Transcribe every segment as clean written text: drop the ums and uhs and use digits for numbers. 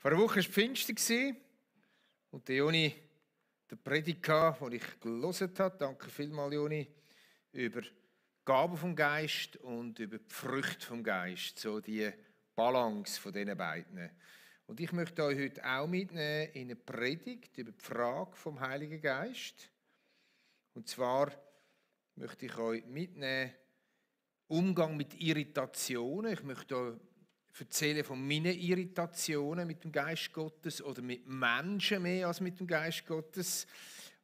Vor einer Woche war Pfingsten und der Joni, der Prediger, den ich gelesen habe, danke vielmals Joni, über die Gaben vom Geist und über die Früchte vom Geist, so die Balance von diesen beiden. Und ich möchte euch heute auch mitnehmen in eine Predigt über die Frage vom Heiligen Geist. Und zwar möchte ich euch mitnehmen, Umgang mit Irritationen. Ich möchte euch erzählen von meinen Irritationen mit dem Geist Gottes oder mit Menschen mehr als mit dem Geist Gottes.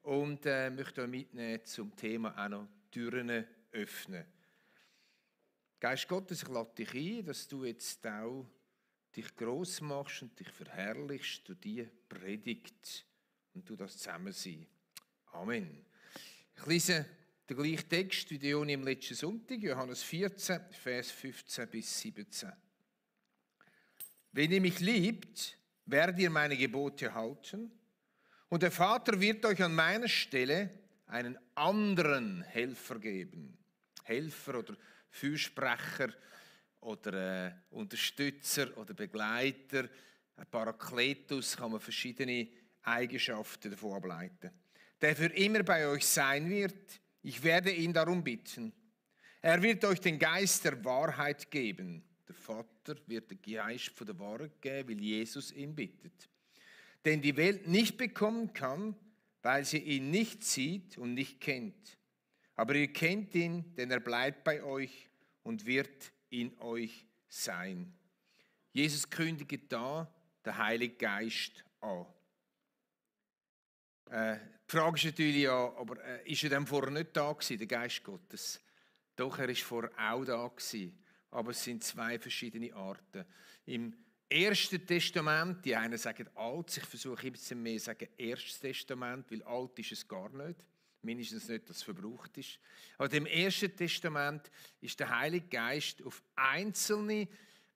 Und möchte euch mitnehmen zum Thema auch noch Türen öffnen. Geist Gottes, ich lade dich ein, dass du jetzt auch dich gross machst und dich verherrlichst durch diese Predigt und du das zusammen sein. Amen. Ich lese den gleichen Text wie der Joni im letzten Sonntag, Johannes 14, Vers 15 bis 17. Wenn ihr mich liebt, werdet ihr meine Gebote halten, und der Vater wird euch an meiner Stelle einen anderen Helfer geben. Helfer oder Fürsprecher oder Unterstützer oder Begleiter, ein Parakletus, kann man verschiedene Eigenschaften davon ableiten. Der für immer bei euch sein wird, ich werde ihn darum bitten. Er wird euch den Geist der Wahrheit geben. Der Vater wird den Geist von der Wahrheit geben, weil Jesus ihn bittet. Den die Welt nicht bekommen kann, weil sie ihn nicht sieht und nicht kennt. Aber ihr kennt ihn, denn er bleibt bei euch und wird in euch sein. Jesus kündigt da den Heiligen Geist an. Die Frage ist natürlich ja, aber ist er dann vorher nicht da gewesen, der Geist Gottes? Doch, er ist vorher auch da gewesen. Aber es sind zwei verschiedene Arten. Im Ersten Testament, die einen sagen alt, ich versuche ein bisschen mehr zu sagen Erstes Testament, weil alt ist es gar nicht. Mindestens nicht, dass es verbraucht ist. Aber im Ersten Testament ist der Heilige Geist auf einzelne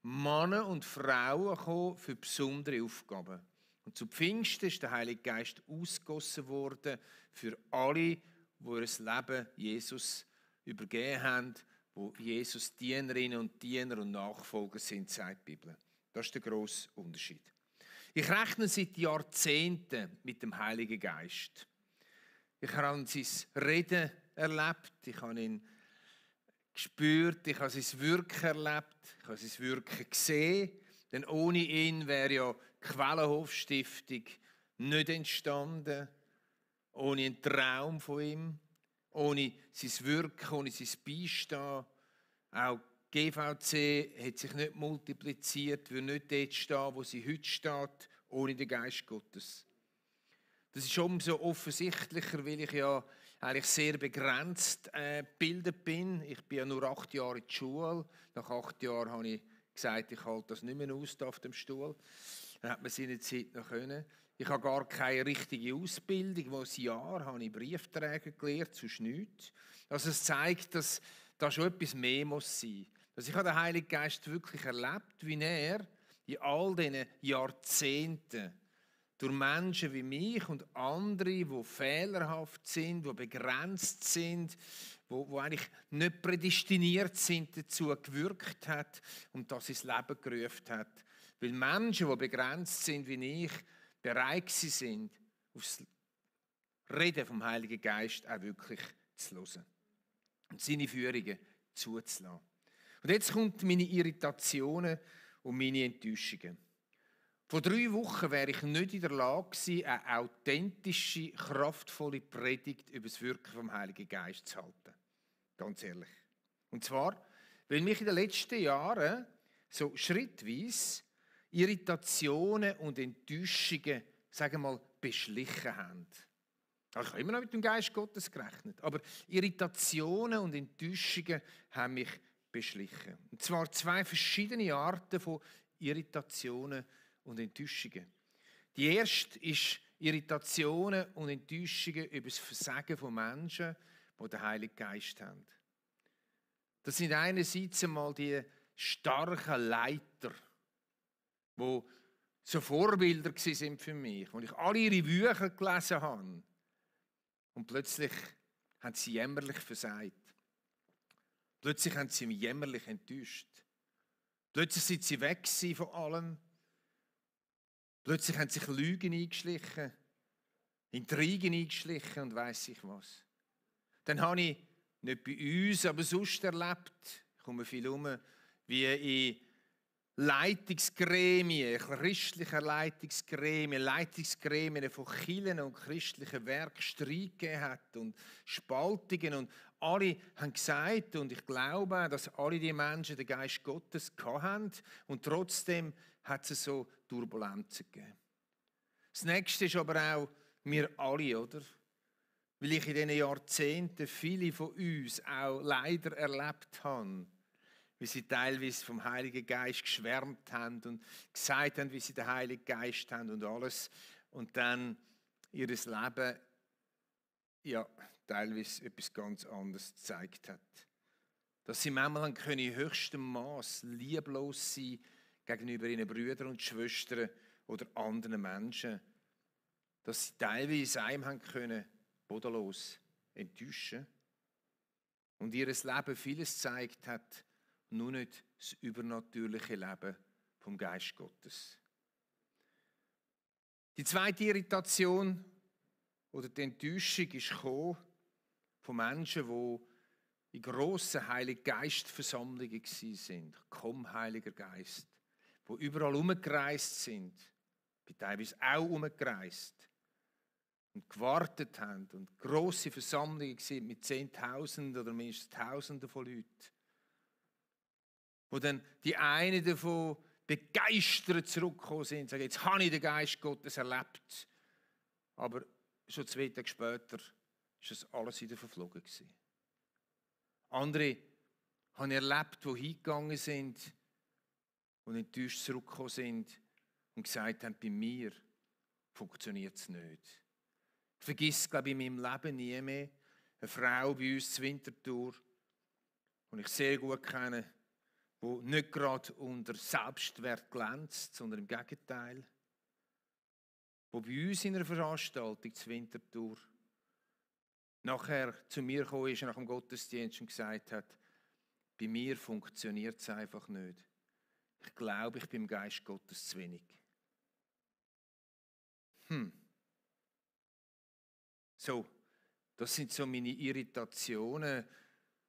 Männer und Frauen gekommen für besondere Aufgaben. Und zu Pfingsten ist der Heilige Geist ausgegossen worden für alle, die ihr Leben Jesus übergeben haben, wo Jesus Dienerinnen und Diener und Nachfolger sind, sagt die Bibel. Das ist der grosse Unterschied. Ich rechne seit Jahrzehnten mit dem Heiligen Geist. Ich habe sein Reden erlebt, ich habe ihn gespürt, ich habe sein Wirken erlebt, ich habe sein Wirken gesehen. Denn ohne ihn wäre ja die Quellenhof-Stiftung nicht entstanden, ohne einen Traum von ihm, ohne sein Wirken, ohne sein Beistehen. Auch die GVC hat sich nicht multipliziert, würde nicht dort stehen, wo sie heute steht, ohne den Geist Gottes. Das ist umso offensichtlicher, weil ich ja eigentlich sehr begrenzt gebildet bin. Ich bin ja nur 8 Jahre in der Schule. Nach 8 Jahren habe ich gesagt, ich halte das nicht mehr aus auf dem Stuhl. Dann hat man seine Zeit noch können. Ich habe gar keine richtige Ausbildung. Wo ein Jahr habe ich Briefträger gelernt, sonst nichts. Also es zeigt, dass da schon etwas mehr muss sein. Also ich habe den Heiligen Geist wirklich erlebt, wie er in all diesen Jahrzehnten durch Menschen wie mich und andere, die fehlerhaft sind, die begrenzt sind, die eigentlich nicht prädestiniert sind, dazu gewirkt hat und das ins Leben gerufen hat. Weil Menschen, die begrenzt sind wie ich, bereit sind, aufs Reden vom Heiligen Geist auch wirklich zu hören und seine Führungen zuzulassen. Und jetzt kommt meine Irritationen und meine Enttäuschungen. Vor 3 Wochen wäre ich nicht in der Lage gewesen, eine authentische, kraftvolle Predigt über das Wirken vom Heiligen Geist zu halten. Ganz ehrlich. Und zwar, weil mich in den letzten Jahren so schrittweise Irritationen und Enttäuschungen, sagen wir mal, beschlichen haben. Ich habe immer noch mit dem Geist Gottes gerechnet, aber Irritationen und Enttäuschungen haben mich beschlichen. Und zwar 2 verschiedene Arten von Irritationen und Enttäuschungen. Die erste ist Irritationen und Enttäuschungen über das Versagen von Menschen, die den Heiligen Geist haben. Das sind einerseits einmal die starken Leiter, die so Vorbilder waren für mich, wo ich alle ihre Bücher gelesen habe. Und plötzlich haben sie jämmerlich versagt. Plötzlich haben sie mich jämmerlich enttäuscht. Plötzlich sind sie weg von allem. Plötzlich haben sich Lügen eingeschlichen, Intrigen eingeschlichen und weiss ich was. Dann habe ich nicht bei uns, aber sonst erlebt, ich komme viel um, wie in Leitungsgremien, christlichen Leitungsgremien von Kirchen und christlichen Werken Streit gegeben hat und Spaltungen. Und alle haben gesagt, und ich glaube, dass alle die Menschen den Geist Gottes hatten und trotzdem hat es so Turbulenzen gegeben. Das Nächste ist aber auch wir alle, oder? Weil ich in diesen Jahrzehnten viele von uns auch leider erlebt habe, wie sie teilweise vom Heiligen Geist geschwärmt haben und gesagt haben, wie sie den Heiligen Geist haben und alles. Und dann ihr Leben ja teilweise etwas ganz anderes gezeigt hat. Dass sie manchmal in höchstem Maß lieblos sein gegenüber ihren Brüdern und Schwestern oder anderen Menschen. Dass sie teilweise einem haben können, bodenlos enttäuschen. Und ihr Leben vieles gezeigt hat, nur nicht das übernatürliche Leben vom Geist Gottes. Die zweite Irritation oder die Enttäuschung ist gekommen von Menschen, die in grossen Heiligen Geist-Versammlungen waren. Komm, Heiliger Geist. Die überall umgereist sind. Ich bin teilweise auch umgereist. Und gewartet haben und grosse Versammlungen sind mit Zehntausenden oder mindestens Tausenden von Leuten. Wo dann die einen davon begeistert zurückgekommen sind und sagen, jetzt habe ich den Geist Gottes erlebt. Aber schon 2 Tage später ist das alles wieder verflogen gewesen. Andere habe ich erlebt, die hingegangen sind und enttäuscht zurückgekommen sind und gesagt haben, bei mir funktioniert es nicht. Ich vergesse, glaube ich, in meinem Leben nie mehr eine Frau bei uns in Winterthur, die ich sehr gut kenne, die nicht gerade unter Selbstwert glänzt, sondern im Gegenteil. Die bei uns in einer Veranstaltung zu Winterthur nachher zu mir gekommen ist nach dem Gottesdienst und gesagt hat, bei mir funktioniert es einfach nicht. Ich glaube, ich bin im Geist Gottes zu wenig. So, das sind so meine Irritationen,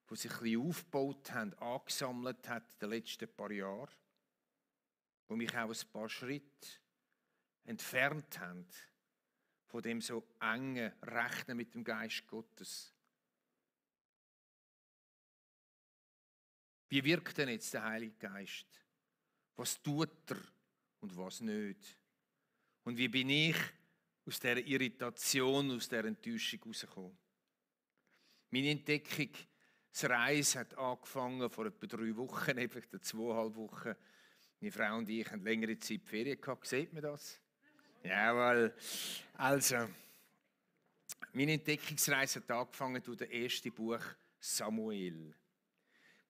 die sich ein bisschen aufgebaut haben, angesammelt hat in den letzten paar Jahren, die mich auch ein paar Schritte entfernt haben von dem so engen Rechnen mit dem Geist Gottes. Wie wirkt denn jetzt der Heilige Geist? Was tut er und was nicht? Und wie bin ich aus dieser Irritation, aus dieser Enttäuschung rausgekommen? Meine Entdeckungsreise hat angefangen vor etwa 3 Wochen, etwa 2,5 Wochen. Meine Frau und ich haben längere Zeit Ferien gehabt. Sieht man das? Jawohl. Also, meine Entdeckungsreise hat angefangen durch das erste Buch Samuel.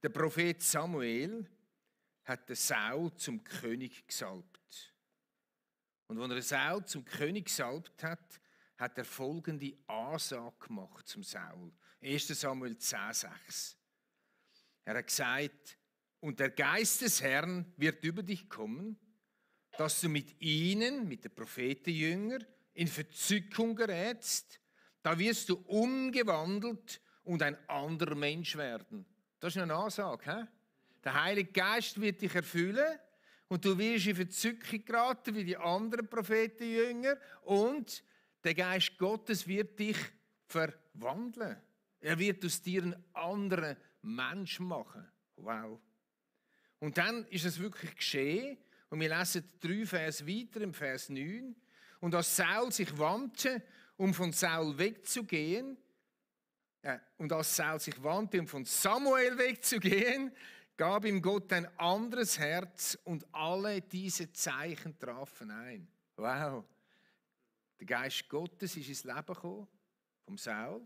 Der Prophet Samuel hat den Saul zum König gesalbt. Und als er Saul zum König gesalbt hat, hat er folgende Ansage gemacht zum Saul. 1. Samuel 10,6. Er hat gesagt, und der Geist des Herrn wird über dich kommen, dass du mit ihnen, mit den Prophetenjüngern, in Verzückung gerätst. Da wirst du umgewandelt und ein anderer Mensch werden. Das ist eine Ansage. He? Der Heilige Geist wird dich erfüllen und du wirst in Verzückung geraten wie die anderen Prophetenjünger und der Geist Gottes wird dich verwandeln. Er wird aus dir einen anderen Mensch machen. Wow. Und dann ist es wirklich geschehen. Und wir lesen 3 Vers weiter, im Vers 9. Und als Saul sich wandte, um von Saul wegzugehen, um von Samuel wegzugehen, gab ihm Gott ein anderes Herz und alle diese Zeichen trafen ein. Wow. Der Geist Gottes ist ins Leben gekommen, vom Saul.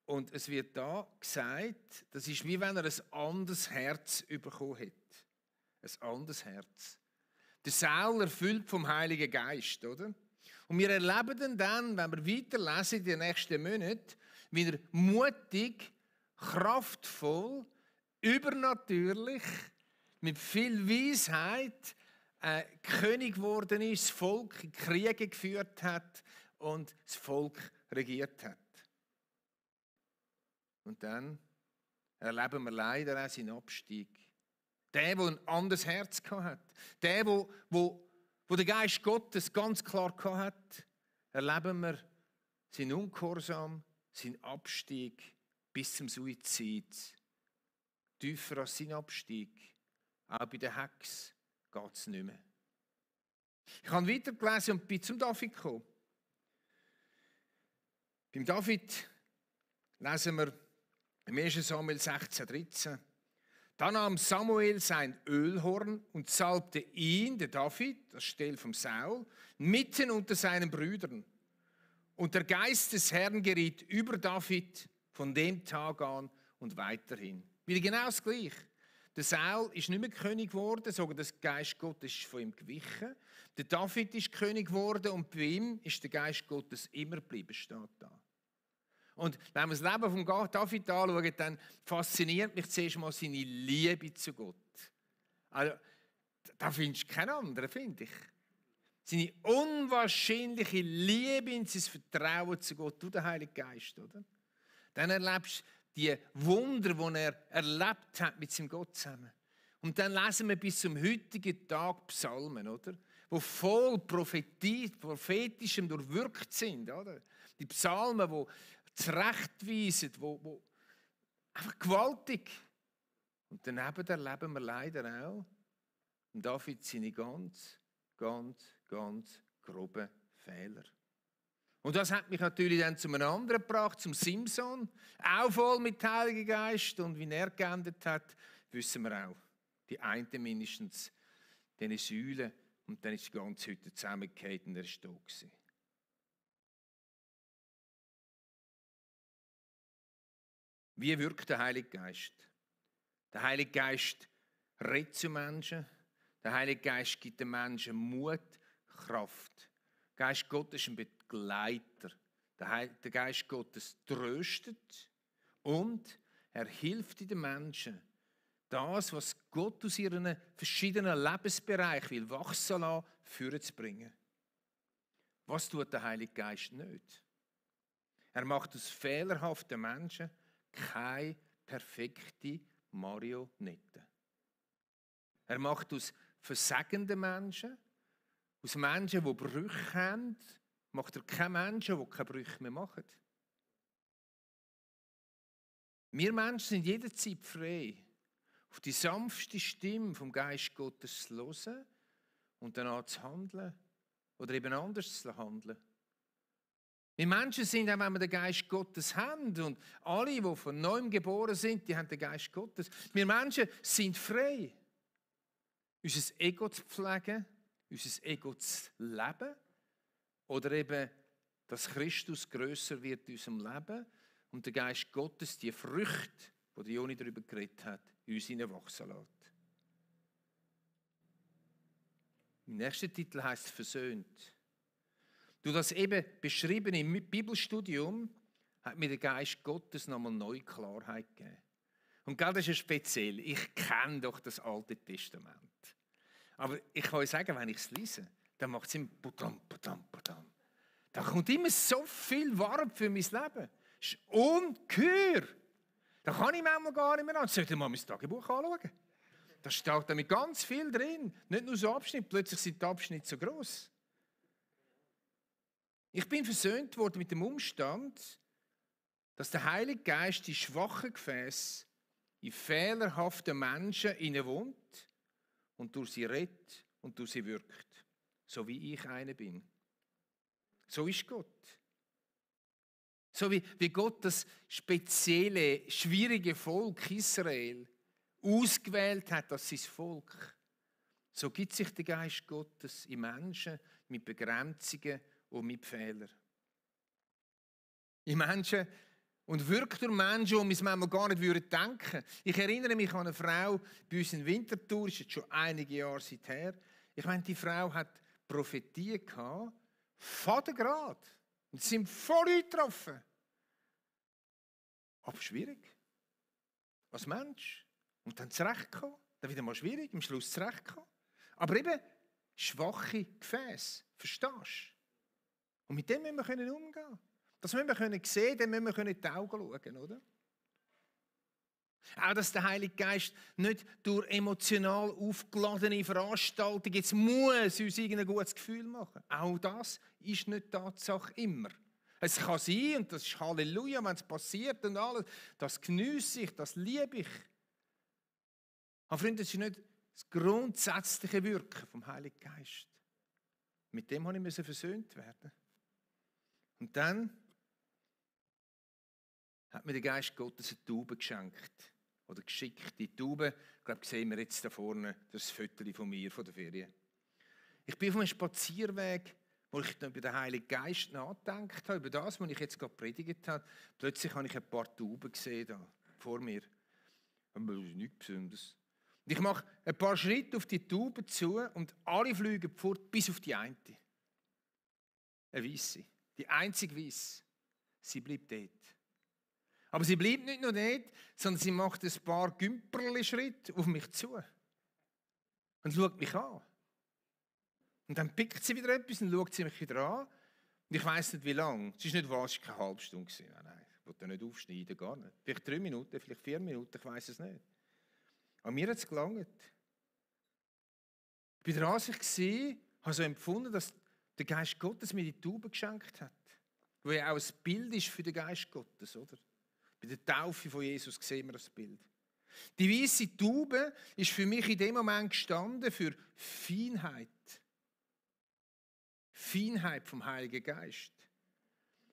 Und es wird da gesagt, das ist wie wenn er ein anderes Herz bekommen hat. Ein anderes Herz. Der Saul erfüllt vom Heiligen Geist, oder? Und wir erleben dann, wenn wir weiterlesen in den nächsten Monaten, wie er mutig, kraftvoll, übernatürlich, mit viel Weisheit König geworden ist, das Volk in Kriege geführt hat und das Volk regiert hat. Und dann erleben wir leider auch seinen Abstieg. Der ein anderes Herz hat, der den Geist Gottes ganz klar hat, erleben wir seinen Ungehorsam, seinen Abstieg bis zum Suizid. Tiefer als sein Abstieg, auch bei der Hex, geht es nicht mehr. Ich habe weitergelesen und bin zum David gekommen. Beim David lesen wir im 1. Samuel 16,13. Da nahm Samuel sein Ölhorn und salbte ihn, der David, das Stell vom Saul, mitten unter seinen Brüdern. Und der Geist des Herrn geriet über David von dem Tag an und weiterhin. Wieder genau das Gleiche. Der Saul ist nicht mehr König geworden, sondern der Geist Gottes ist von ihm gewichen. Der David ist König geworden und bei ihm ist der Geist Gottes immer geblieben, steht da. Und wenn wir das Leben von David anschauen, dann fasziniert mich zuerst mal seine Liebe zu Gott. Also, da findest du keinen anderen, finde ich. Seine unwahrscheinliche Liebe in sein Vertrauen zu Gott, du, der Heilige Geist, oder? Dann erlebst du die Wunder, die er erlebt hat mit seinem Gott zusammen. Und dann lesen wir bis zum heutigen Tag Psalmen, oder? Wo voll prophetischem durchwirkt sind, oder? Die Psalmen, die zurechtweisen, wo einfach gewaltig. Und daneben erleben wir leider auch David seine ganz groben Fehler. Und das hat mich natürlich dann zu einem anderen gebracht, zum Simson, auch voll mit Heiligen Geist. Und wie er geendet hat, wissen wir auch. Die eine mindestens, diese Säule, und dann ist die ganze Hütte zusammengefallen und er war tot. Wie wirkt der Heilige Geist? Der Heilige Geist redet zu Menschen. Der Heilige Geist gibt den Menschen Mut, Kraft. Der Geist Gottes ist ein Begleiter. Der Geist Gottes tröstet und er hilft den Menschen, das, was Gott aus ihren verschiedenen Lebensbereichen will wachsen lassen, vorzubringen. Was tut der Heilige Geist nicht? Er macht aus fehlerhaften Menschen keine perfekte Marionette. Er macht aus versagenden Menschen, aus Menschen, die Brüche haben, macht er keine Menschen, die keine Brüche mehr machen. Wir Menschen sind jederzeit frei, auf die sanfte Stimme vom Geist Gottes zu hören und danach zu handeln oder eben anders zu handeln. Wir Menschen sind auch, wenn wir den Geist Gottes haben und alle, die von neuem geboren sind, die haben den Geist Gottes. Wir Menschen sind frei, unser Ego zu pflegen, unser Ego zu leben oder eben, dass Christus grösser wird in unserem Leben und der Geist Gottes die Früchte, die die Joni darüber geredet hat, in uns hineinwachsen lässt. Im nächsten Titel heisst es «Versöhnt». Durch das eben beschriebene Bibelstudium hat mir der Geist Gottes nochmal neue Klarheit gegeben. Und gerade das ist speziell. Ich kenne doch das Alte Testament. Aber ich kann euch sagen, wenn ich es lese, dann macht es immer putam, putam, putam. Da kommt immer so viel warm für mein Leben. Das ist ungeheuer. Da kann ich manchmal gar nicht mehr an. Ich sollte mal mein Tagebuch anschauen. Da steht damit ganz viel drin. Nicht nur so Abschnitte, plötzlich sind die Abschnitte so gross. Ich bin versöhnt worden mit dem Umstand, dass der Heilige Geist die schwachen Gefäße in fehlerhaften Menschen wohnt und durch sie redet und durch sie wirkt. So wie ich einer bin. So ist Gott. So wie Gott das spezielle, schwierige Volk Israel ausgewählt hat als sein Volk. So gibt sich der Geist Gottes in Menschen mit Begrenzungen und mit Fehlern. In Menschen und wirkt durch Menschen, die wir es manchmal gar nicht denken würden. Ich erinnere mich an eine Frau bei uns in Winterthur, das ist jetzt schon einige Jahre her. Ich meine, die Frau hat Prophetie gehabt, Vatergrad. Und sie sind voll eingetroffen. Aber schwierig. Als Mensch. Und dann zurechtkommen. Dann wieder mal schwierig, am Schluss zurechtkommen. Aber eben, schwache Gefäße. Verstehst du? Und mit dem müssen wir umgehen. Das müssen wir sehen, dem müssen wir in die Augen schauen, oder? Auch, dass der Heilige Geist nicht durch emotional aufgeladene Veranstaltungen jetzt muss uns irgendein gutes Gefühl machen. Auch das ist nicht Tatsache immer. Es kann sein, und das ist Halleluja, wenn es passiert und alles, das geniesse ich, das liebe ich. Aber Freunde, das ist nicht das grundsätzliche Wirken vom Heiligen Geist. Mit dem musste ich versöhnt werden. Und dann hat mir der Geist Gottes eine Taube geschenkt. Oder geschickt. Die Taube, ich glaube, sehen wir jetzt da vorne, das Foto von mir, von der Ferien. Ich bin auf einem Spazierweg, wo ich dann über den Heiligen Geist nachgedacht habe, über das, was ich jetzt gerade predigt habe. Plötzlich habe ich ein paar Tauben gesehen da, vor mir. Aber das ist nichts Besonderes. Und ich mache ein paar Schritte auf die Tauben zu und alle fliegen fort, bis auf die eine. Eine Weisse. Die einzige Weisse. Sie bleibt dort. Aber sie bleibt nicht nur dort, sondern sie macht ein paar Gümperli-Schritte auf mich zu. Und schaut mich an. Und dann pickt sie wieder etwas und schaut sie mich wieder an. Und ich weiss nicht, wie lange. Es ist nicht wahr, es war keine halbe Stunde. Nein, ich wollte nicht aufschneiden, gar nicht. Vielleicht 3 Minuten, vielleicht 4 Minuten, ich weiss es nicht. Aber mir hat es gelangt. Bei der Ansicht war, habe so empfunden, dass der Geist Gottes mir die Taube geschenkt hat. Wo ja auch ein Bild ist für den Geist Gottes, oder? Bei der Taufe von Jesus sehen wir das Bild. Die weisse Taube ist für mich in dem Moment gestanden für Feinheit. Feinheit vom Heiligen Geist.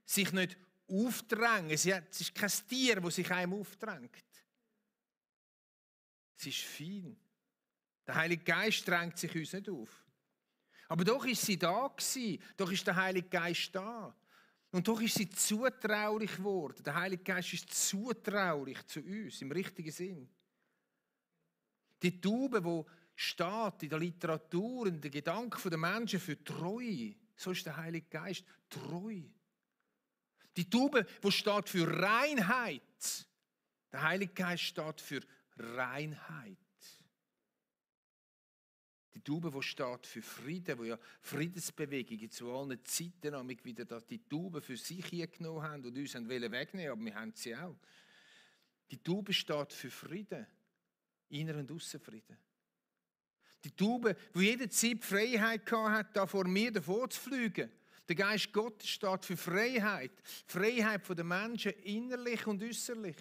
Sich nicht aufdrängen. Es ist kein Tier, das sich einem aufdrängt. Es ist fein. Der Heilige Geist drängt sich uns nicht auf. Aber doch ist sie da gewesen. Doch ist der Heilige Geist da. Und doch ist sie zutraulich geworden. Der Heilige Geist ist zutraulich zu uns, im richtigen Sinn. Die Taube, die steht in der Literatur, in den Gedanken der Menschen für Treue, so ist der Heilige Geist treu. Die Taube, die steht für Reinheit. Der Heilige Geist steht für Reinheit. Die Taube, die steht für Frieden, wo ja Friedensbewegungen zu allen Zeiten wieder die Taube für sich genommen haben und uns wegnehmen, aber wir haben sie auch. Die Taube steht für Frieden, Inner- und Aussenfrieden. Die Taube, die jederzeit Freiheit hatte, da vor mir davor zu fliegen. Der Geist Gottes steht für Freiheit. Freiheit der Menschen innerlich und äußerlich.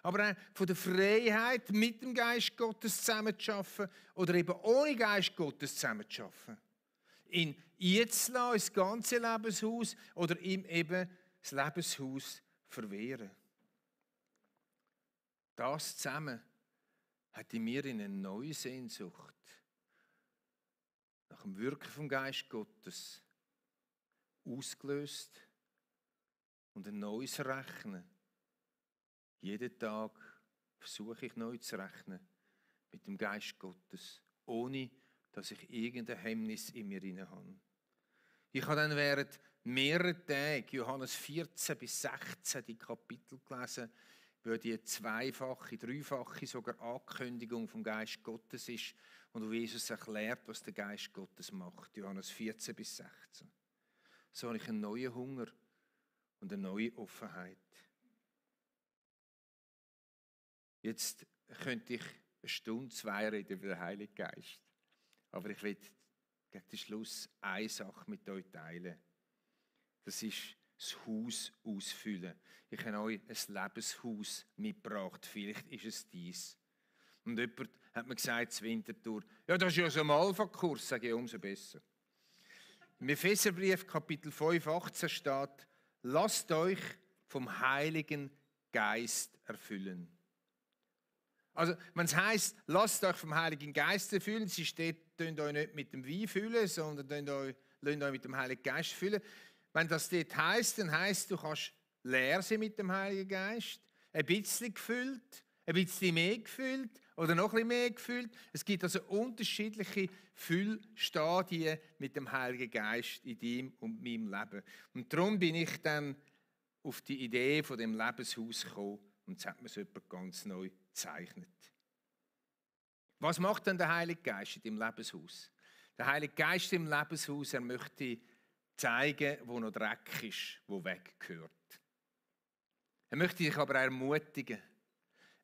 Aber auch von der Freiheit, mit dem Geist Gottes zusammenzuarbeiten oder eben ohne Geist Gottes zusammenzuarbeiten. Ihn einzulassen ins ganze Lebenshaus oder ihm eben das Lebenshaus verwehren. Das zusammen hat in mir eine neue Sehnsucht nach dem Wirken vom Geist Gottes ausgelöst und ein neues Rechnen. Jeden Tag versuche ich neu zu rechnen mit dem Geist Gottes, ohne dass ich irgendein Hemmnis in mir inne habe. Ich habe dann während mehreren Tagen Johannes 14 bis 16 die Kapitel gelesen, wo die zweifache, dreifache sogar Ankündigung vom Geist Gottes ist und wo Jesus erklärt, was der Geist Gottes macht. Johannes 14 bis 16. So habe ich einen neuen Hunger und eine neue Offenheit. Jetzt könnte ich 1 Stunde, 2 reden über den Heiligen Geist. Aber ich will gegen den Schluss eine Sache mit euch teilen. Das ist das Haus ausfüllen. Ich habe euch ein Lebenshaus mitgebracht. Vielleicht ist es dies. Und jemand hat mir gesagt, zur Winterthur, ja, das ist ja so ein Alpha-Kurs, sage ich, umso besser. Im Epheserbrief, Kapitel 5, 18 steht, lasst euch vom Heiligen Geist erfüllen. Also, wenn es heisst, lasst euch vom Heiligen Geist erfüllen, sie steht, könnt euch nicht mit dem Wein füllen, sondern lasst euch mit dem Heiligen Geist füllen. Wenn das dort heisst, dann heisst, du kannst leer sein mit dem Heiligen Geist, ein bisschen gefüllt, ein bisschen mehr gefüllt oder noch ein bisschen mehr gefüllt. Es gibt also unterschiedliche Füllstadien mit dem Heiligen Geist in deinem und meinem Leben. Und darum bin ich dann auf die Idee von dem Lebenshaus gekommen und jetzt hat man es jemand ganz neu gezeichnet. Was macht denn der Heilige Geist in deinem Lebenshaus? Der Heilige Geist im Lebenshaus, er möchte zeigen, wo noch Dreck ist, wo weggehört. Er möchte dich aber ermutigen.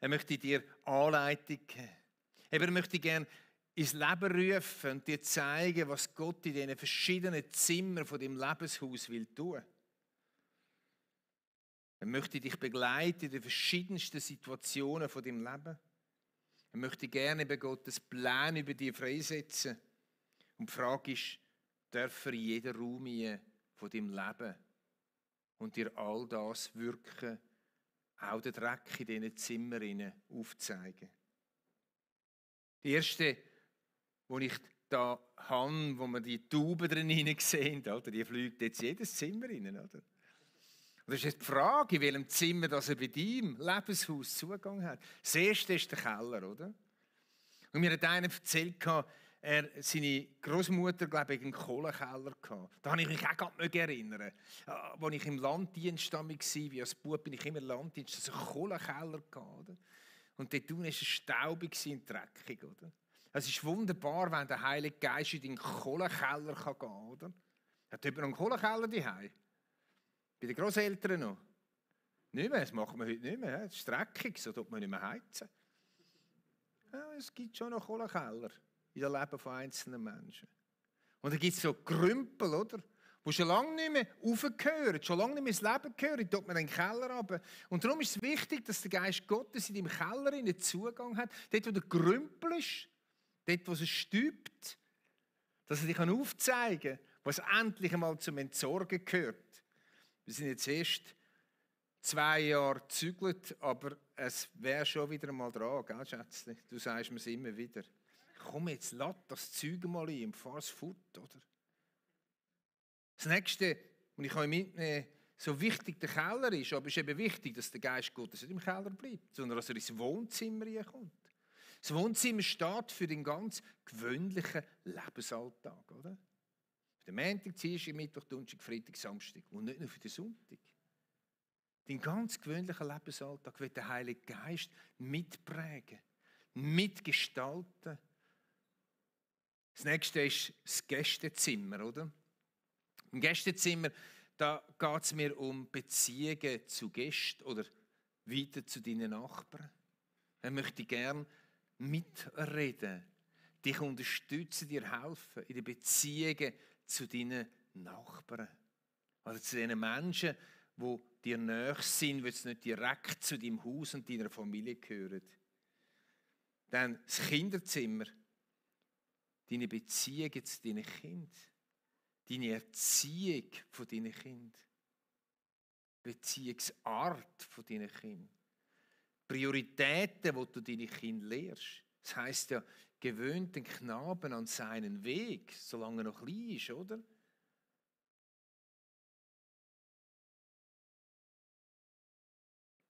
Er möchte dir Anleitung geben. Er möchte gerne ins Leben rufen und dir zeigen, was Gott in diesen verschiedenen Zimmern von deinem Lebenshaus will tun. Er möchte dich begleiten in den verschiedensten Situationen von deinem Leben. Er möchte gerne bei Gottes Plan über dich freisetzen. Und die Frage ist, darf er in jeden Raum von deinem Leben und dir all das wirken, auch den Dreck in diesen Zimmern aufzeigen. Die erste, die ich da habe, wo man die Tauben drin sehen, oder? Die fliegt jetzt jedes Zimmer rein. Oder? Und das ist jetzt die Frage, in welchem Zimmer das er bei deinem Lebenshaus Zugang hat. Das erste ist der Keller, oder? Und mir hat einer erzählt, seine Großmutter, glaube ich, einen Kohlenkeller hatte. Da kann ich mich auch gerade erinnern. Als ich im Landdienst war, wie als Bub, bin ich immer im Landdienst, hatte einen Kohlenkeller. Oder? Und dort war es staubig und dreckig. Oder? Es ist wunderbar, wenn der Heilige Geist in den Kohlenkeller gehen kann. Oder? Hat jemand noch einen Kohlenkeller daheim? Bei den Großeltern noch? Nicht mehr, das macht man heute nicht mehr. Es ist dreckig, so tut man nicht mehr heizen. Ja, es gibt schon noch Kohlenkeller in dem Leben von einzelnen Menschen. Und da gibt es so Grümpel, oder? Die schon lange nicht mehr aufgehören, schon lange nicht mehr ins Leben gehören, tut man in den Keller runter. Und darum ist es wichtig, dass der Geist Gottes in deinem Keller einen Zugang hat, dort, wo der Grümpel ist, dort, wo es stübt, dass er dich aufzeigen kann, was endlich einmal zum Entsorgen gehört. Wir sind jetzt erst 2 Jahre gezügelt, aber es wäre schon wieder einmal dran, gell, Schätzchen? Du sagst mir es immer wieder. Komm jetzt, lass das Zeug mal ein und fahr es fort, oder? Das Nächste, und ich kann mitnehmen, so wichtig der Keller ist, aber es ist eben wichtig, dass der Geist Gottes nicht im Keller bleibt, sondern dass er ins Wohnzimmer kommt. Das Wohnzimmer steht für den ganz gewöhnlichen Lebensalltag, oder? Für den Montag, Dienstag, Mittwoch, Donnerstag, Freitag, Samstag und nicht nur für den Sonntag. Den ganz gewöhnlichen Lebensalltag wird der Heilige Geist mitprägen, mitgestalten. Das nächste ist das Gästezimmer, oder? Im Gästezimmer, da geht es mir um Beziehungen zu Gästen oder weiter zu deinen Nachbarn. Er möchte gern mitreden, dich unterstützen, dir helfen in den Beziehungen zu deinen Nachbarn. Also zu den Menschen, die dir nahe sind, weil sie nicht direkt zu deinem Haus und deiner Familie gehören. Dann das Kinderzimmer, deine Beziehungen zu deinen Kindern, deine Erziehung von deinen Kindern, Beziehungsart von deinen Kindern, Prioritäten, die du deine Kinder lehrst. Das heisst ja, gewöhnt den Knaben an seinen Weg, solange er noch klein ist, oder?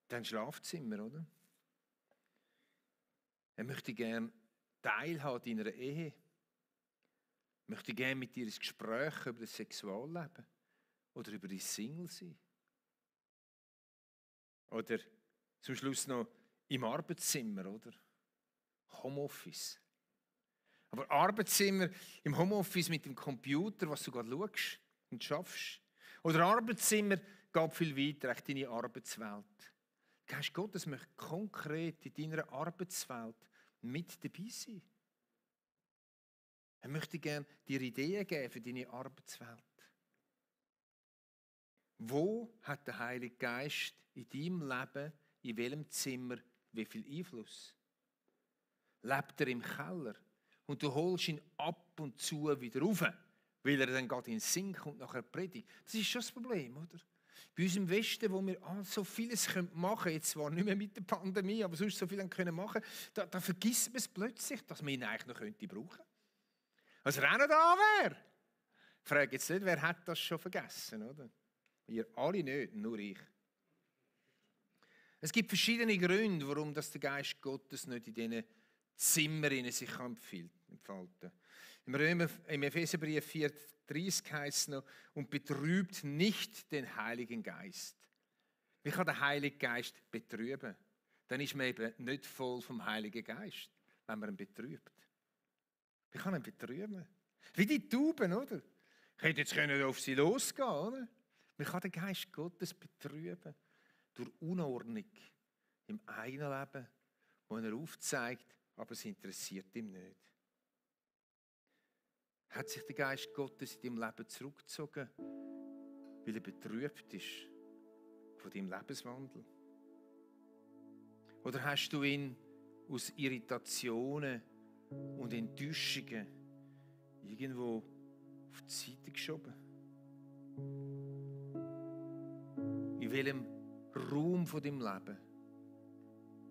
Dein Schlafzimmer, oder? Er möchte gern teilhaben deiner Ehe. Er möchte gerne mit dir ein Gespräch über das Sexualleben oder über die Single-Sein. Oder zum Schluss noch im Arbeitszimmer, oder? Homeoffice. Aber Arbeitszimmer im Homeoffice mit dem Computer, was du gerade schaust und schaffst. Oder Arbeitszimmer geht viel weiter, echt deine Arbeitswelt. Der Geist Gottes möchte konkret in deiner Arbeitswelt mit dabei sein. Er möchte gerne dir Ideen geben für deine Arbeitswelt. Wo hat der Heilige Geist in deinem Leben, in welchem Zimmer, wie viel Einfluss? Lebt er im Keller und du holst ihn ab und zu wieder rauf, weil er dann gerade in den Sinn kommt nach einer Predigt. Das ist schon das Problem, oder? Bei uns im Westen, wo wir so vieles machen können, jetzt zwar nicht mehr mit der Pandemie, aber sonst so viel können machen, da vergisst man es plötzlich, dass man ihn eigentlich noch brauchen könnte. Als er auch noch da wäre. Ich frage jetzt nicht, wer hat das schon vergessen, oder? Ihr alle nicht, nur ich. Es gibt verschiedene Gründe, warum der Geist Gottes nicht in diesen Zimmern sich entfalten kann. Im Epheserbrief 4,30 heißt es noch, und betrübt nicht den Heiligen Geist. Wie kann der Heilige Geist betrüben? Dann ist man eben nicht voll vom Heiligen Geist, wenn man ihn betrübt. Wie kann er ihn betrüben? Wie die Tauben, oder? Ich hätte jetzt auf sie losgehen, oder? Man kann den Geist Gottes betrüben durch Unordnung im eigenen Leben, wo er aufzeigt, aber es interessiert ihm nicht. Hat sich der Geist Gottes in deinem Leben zurückgezogen, weil er betrübt ist von deinem Lebenswandel? Oder hast du ihn aus Irritationen und Enttäuschungen irgendwo auf die Seite geschoben? In welchem Raum von deinem Leben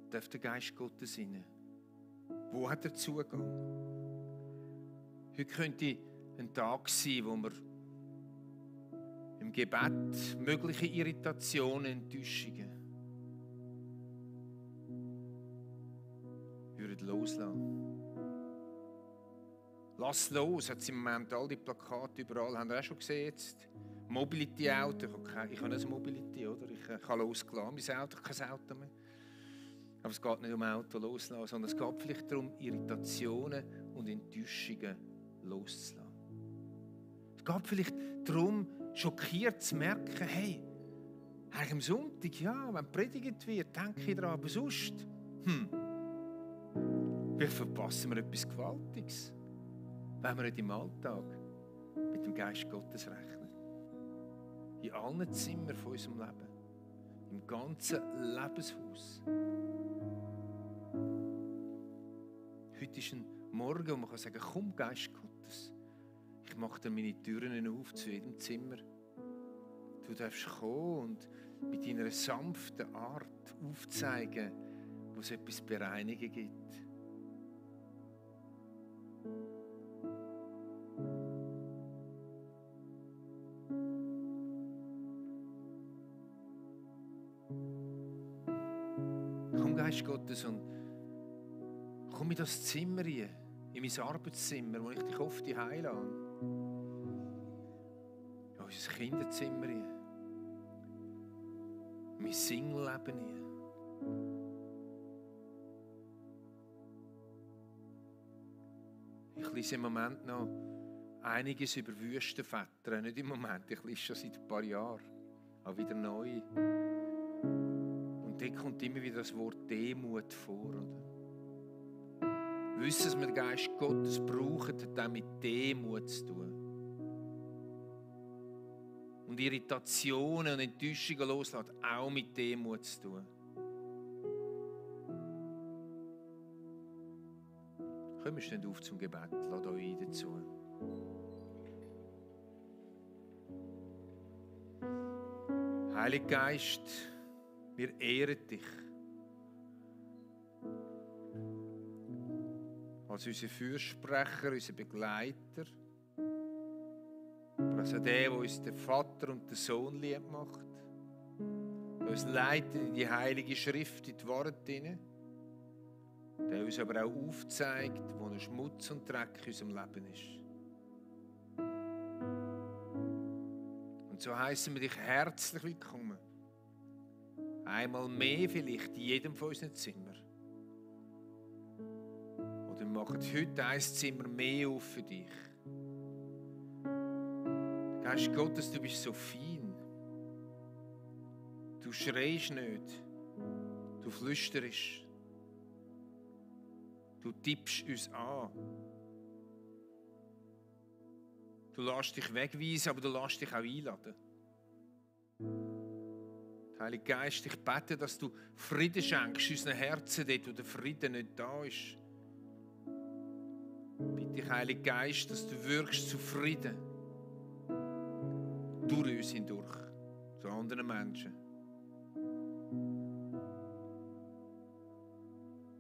darf der Geist Gottes rein? Wo hat er Zugang? Heute könnte ein Tag sein, wo wir im Gebet mögliche Irritationen, Enttäuschungen würden loslassen. Lass los, hat es im Moment all die Plakate überall. Haben ihr auch schon gesehen jetzt? Mobility-Auto. Ich habe ein Mobility, oder? Ich kann loslassen, mein Auto, ich habe kein Auto mehr. Aber es geht nicht um Auto loslassen, sondern es geht vielleicht darum, Irritationen und Enttäuschungen loszulassen. Es geht vielleicht darum, schockiert zu merken, hey, eigentlich am Sonntag, ja, wenn predigt wird, denke ich daran, aber sonst, wie verpassen wir etwas Gewaltiges, wenn wir nicht im Alltag mit dem Geist Gottes rechnen. In allen Zimmern von unserem Leben, im ganzen Lebenshaus. Heute ist ein Morgen, wo man sagen kann, komm, Geist Gottes, ich mache dir meine Türen auf zu jedem Zimmer. Du darfst kommen und mit deiner sanften Art aufzeigen, wo es etwas bereinigen gibt. Komm, Geist Gottes, und komm in das Zimmer rein, in mein Arbeitszimmer, wo ich dich oft heilage. In unser Kinderzimmer rein, in mein Single-Leben rein. Ich lese im Moment noch einiges über Wüstenväter. Nicht im Moment, ich lese schon seit ein paar Jahren, auch wieder neu. Und dort kommt immer wieder das Wort Demut vor, oder? Wissen, dass wir den Geist Gottes brauchen, hat auch mit Demut zu tun. Und Irritationen und Enttäuschungen loslassen, auch mit Demut zu tun. Kommen wir schnell auf zum Gebet, lasst euch ein dazu. Heiliger Geist, wir ehren dich als unser Fürsprecher, unser Begleiter, aber als der, der uns den Vater und den Sohn lieb macht, der uns leitet in die Heilige Schrift, in die Worte hinein, der uns aber auch aufzeigt, wo ein Schmutz und Dreck in unserem Leben ist. Und so heissen wir dich herzlich willkommen. Einmal mehr vielleicht in jedem von unseren Zimmern. Oder wir machen heute ein Zimmer mehr auf für dich. Geist Gottes, du bist so fein. Du schreist nicht. Du flüsterst. Du tippst uns an. Du lässt dich wegweisen, aber du lässt dich auch einladen. Heiliger Geist, ich bete, dass du Frieden schenkst in unseren Herzen, dort, wo der Frieden nicht da ist. Bitte dich, Heiliger Geist, dass du wirkst zu Frieden. Durch uns hindurch, zu anderen Menschen.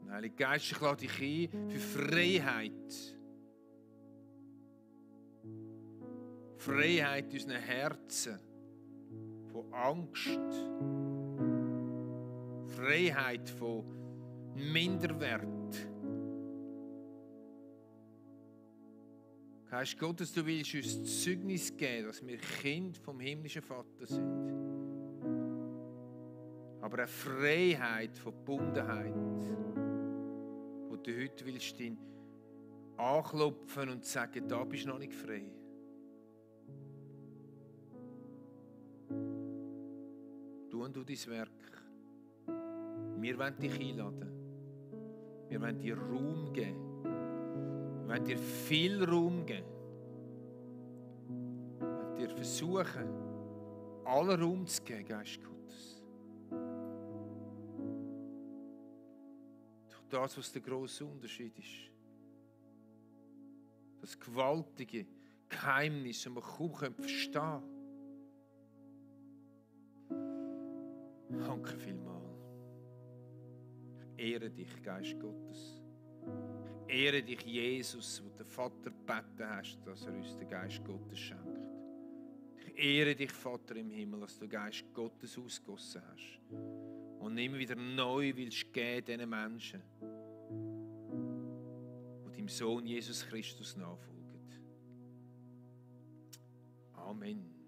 Und Heiliger Geist, ich lade dich ein für Freiheit. Freiheit in unseren Herzen. Von Angst. Freiheit von Minderwert. Geist Gottes, du willst uns Zeugnis geben, dass wir Kind vom himmlischen Vater sind. Aber eine Freiheit von Gebundenheit, wo du heute willst in anklopfen und sagen, da bist du noch nicht frei. Tu und du dein Werk. Wir wollen dich einladen. Wir wollen dir Raum geben. Wir wollen dir viel Raum geben. Wir wollen dir versuchen, allen Raum zu geben, Geist Gottes. Durch das, was der grosse Unterschied ist. Das gewaltige Geheimnis, das wir kaum verstehen können. Danke vielmals. Ich ehre dich, Geist Gottes. Ich ehre dich, Jesus, wo der Vater gebeten hast, dass er uns den Geist Gottes schenkt. Ich ehre dich, Vater im Himmel, dass du den Geist Gottes ausgossen hast. Und immer wieder neu willst geben diesen Menschen, die deinem Sohn Jesus Christus nachfolgen. Amen.